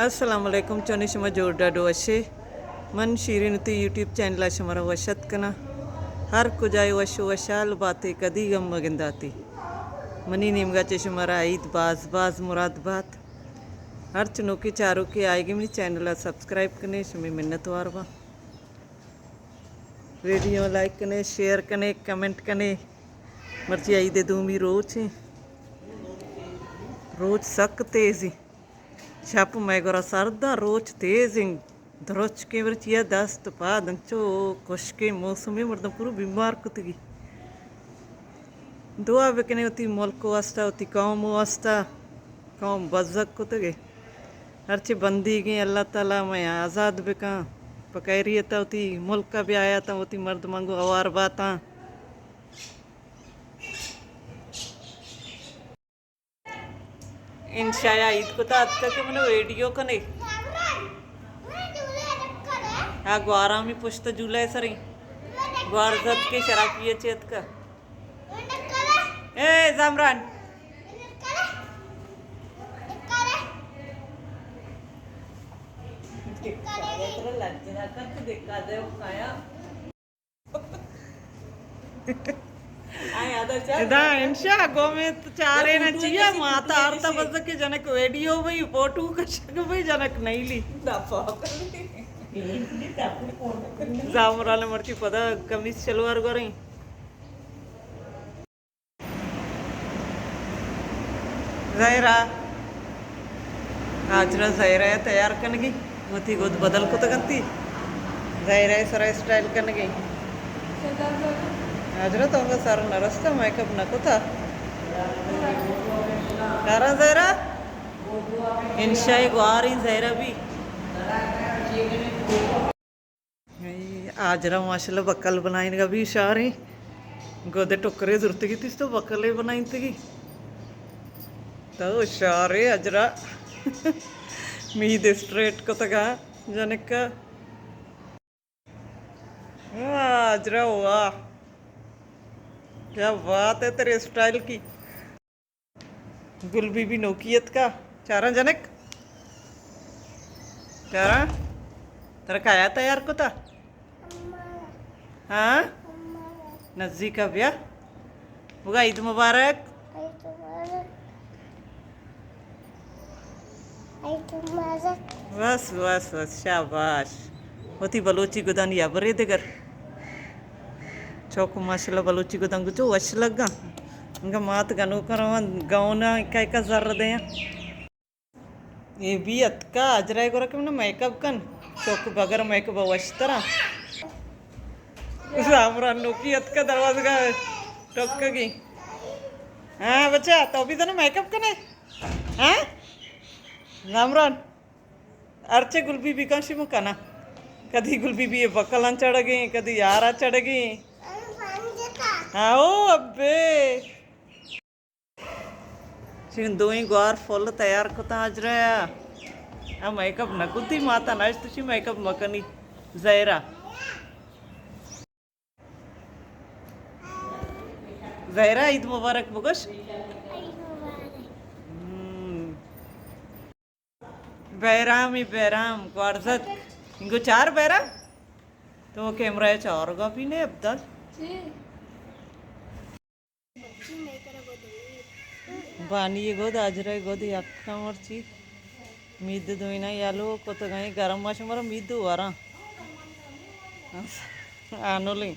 السلام علیکم، چونی شما؟ جوڑ ڈاڈو وشے؟ من شیرین تی یوٹیوب چینل ءَ شمارا وش اتک کناں۔ ہر کجائے وش و وشحال باتے، کدی غم مگنداتے۔ منی نیمگا چہ شمارا عید باز باز مراد بات۔ ہرچ نوکے چاروکے آئیگی منی چینل ءَ سبسکرائب کنے، شمے منت وار باں۔ ویڈیو لائک کنے، شیئر کنے، کمنٹ کنے۔ مرچی عید دومی روچ ہیں۔ روچ سک تیزی۔ شپ مئے گورا سرداں، روچ تیزیں، درچکیں، برچی ءَ دست پاد انچو خشکیں موسمے، مردم پورو بیمار کتگی۔ دعا بکنے وتی ملک واسطہ، وتی قوم واسطہ، قوم بزگ کتگے۔ ہرچی بندیگیں اللہ تعالی مئے آزاد بکن، پہ خیریت وتی ملک ءَ بیایاتاں، وتی مردماں گوں ہوار باتاں۔ انشاء عید کتا اتکا کہ منو ویڈیو کنے۔ ہاں، گوارامی پشت جولے سریں۔ گوار زد کے شرافی چیت کا۔ اے زامران۔ ادا انشاء گومے چارے نہ چیا ماتا آرتا بزگ کہ جنک ویڈیو بھئی، فوٹو کشگ بھئی، جنک نہیں لی۔ زامران مرچی پدا قمیص شلوار گوریں۔ زہرا، ہاجرہ زہرا ءَ تیار کنگی، وتی گد بدل کتگ انتی۔ زہرا ءِ سرا اسٹائل کنگی۔ ہاجرہ تو انگا سر نہ رستا، میک اپ نہ کتا۔ کارا زہرا، انشاء گواریں زہرا بھی۔ اے ہاجرہ ماشاءاللہ بکل بنائینگا بھی ہشاریں۔ گد ٹکرے زرتگی تیس تو بکلے بنائینتگی۔ تو ہشارے ہاجرہ۔ مید اسٹریٹ کتگا جنکا۔ واہ ہاجرہ واہ۔ کیا بات ہے تیرے اسٹائل کی۔ گل بی بی نوکی اتکا۔ چاراں جنک؟ چاراں؟ ترا کایا تیار کتا؟ ہاں؟ نزیکا بیا۔ بگا عید مبارک۔ بس، بس، بس، شاباش۔ وتی بلوچی گدانی ہبرے دگر۔ چوک ماشاءاللہ بلوچی گدان گچو وش لگا۔ انگا مات گنوکا روان گونا اکا اکا زر دیاں۔ اے بھی اتکا ہاجرہ گورا کہ من میک اپ کن۔ چوک بغیر میک اپ وشترا۔ زامران نوکی اتکا دروازگا ٹکگی۔ ہاں بچہ، تو بھی تو میک اپ کنے؟ ہاں؟ زامران۔ ہرچے گل بی بی کن شی من کناں۔ کدی گل بی بی ءِ بکلاں چڑگیں، کدی یارا چڑگیں۔ ہاں او ابے۔ چین دوئیں گوار فل تیار کتاں ہاجرہ ءَ۔ آ میک اپ نہ کتی، ماتا نشت شی میک اپ مکنی۔ زہرا۔ زہرا، عید مبارک بگوش۔ عید مبارک۔ ہم۔ بہرام، اے بہرام، گوارزت۔ انگو چار بہرام۔ تو کیمرہ چار گا بھی نے ابدال۔ جی۔ بانی گد، ہاجرہ گد، یکا مرچی۔ مید دوئیناں یلو کتگاں، گرم ماش مرا مید وراں۔ آنولیں۔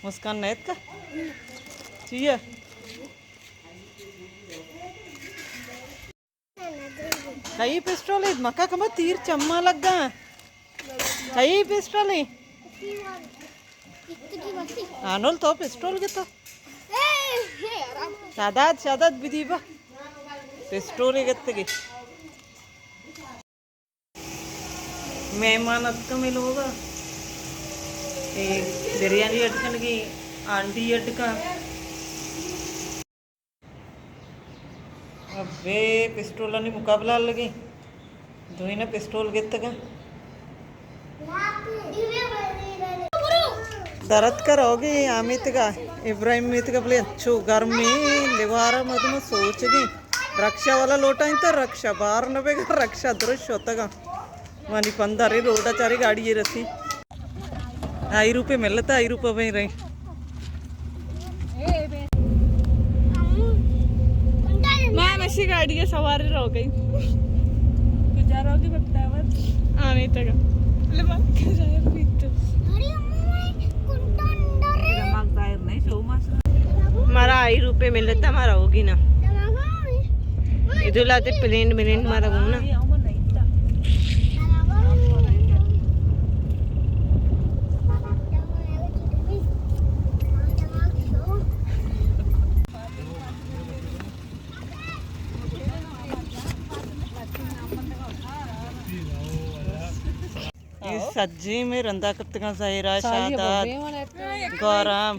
مسکان نیت کا؟ چیئے؟ کئی پسٹول اِنت؟ مکا کمبا تیر چما لگا۔ کئی پسٹول اِنت؟ آنول تو پسٹول گتا؟ شاداد، شاداد بدی با۔ پسٹول گتگی۔ مہمان اتکا مئے لوگا۔ اے بریانی اڈ کنگی، آنڈی اڈ کا۔ ابے پسٹولانی مقابلہ لگی۔ دوئیناں پسٹول گتگا۔ درت کر ہوگی آمیتگا۔ ابراہیم میتگا بلے اچھو گرمی لیوارا مردم سوچگی۔ رکشہ والا لوٹائیں تو رکشہ بار نہ بیگا، رکشہ درست شوتگا۔ وانی پندرے روڈا چارے گاڑی یہ رسی۔ آئی روپے ملتا، آئی روپے بھائی رہی۔ ماں مشی گاڑی کے سوار رو گئی۔ تو جا رہا ہوگی بختاور؟ آنے تک۔ لے ماں کے ظاہر بھی تو۔ دماغ ظاہر نہیں، سو ماس۔ ہمارا آئی روپے ملتا، ہمارا ہوگی نا۔ ادھر لاتے پلین ملین ہمارا گھومنا۔ اے سجیں میں رندا کپتگاں، زہیرا، شاداد، گورام۔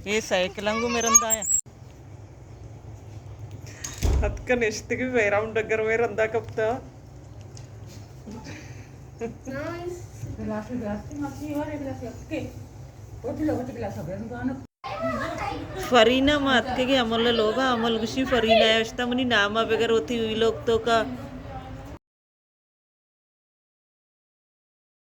اے سائیکلاں گوں میں رندا آیا۔ اتک نشتگی بیک گراؤنڈ اگر میں رندا کپتا۔ فرینا ما اتکگیں امل لوگا، امل گشی فرینا اشتا منی ناما بگر ہوتی ویلوگ توکا۔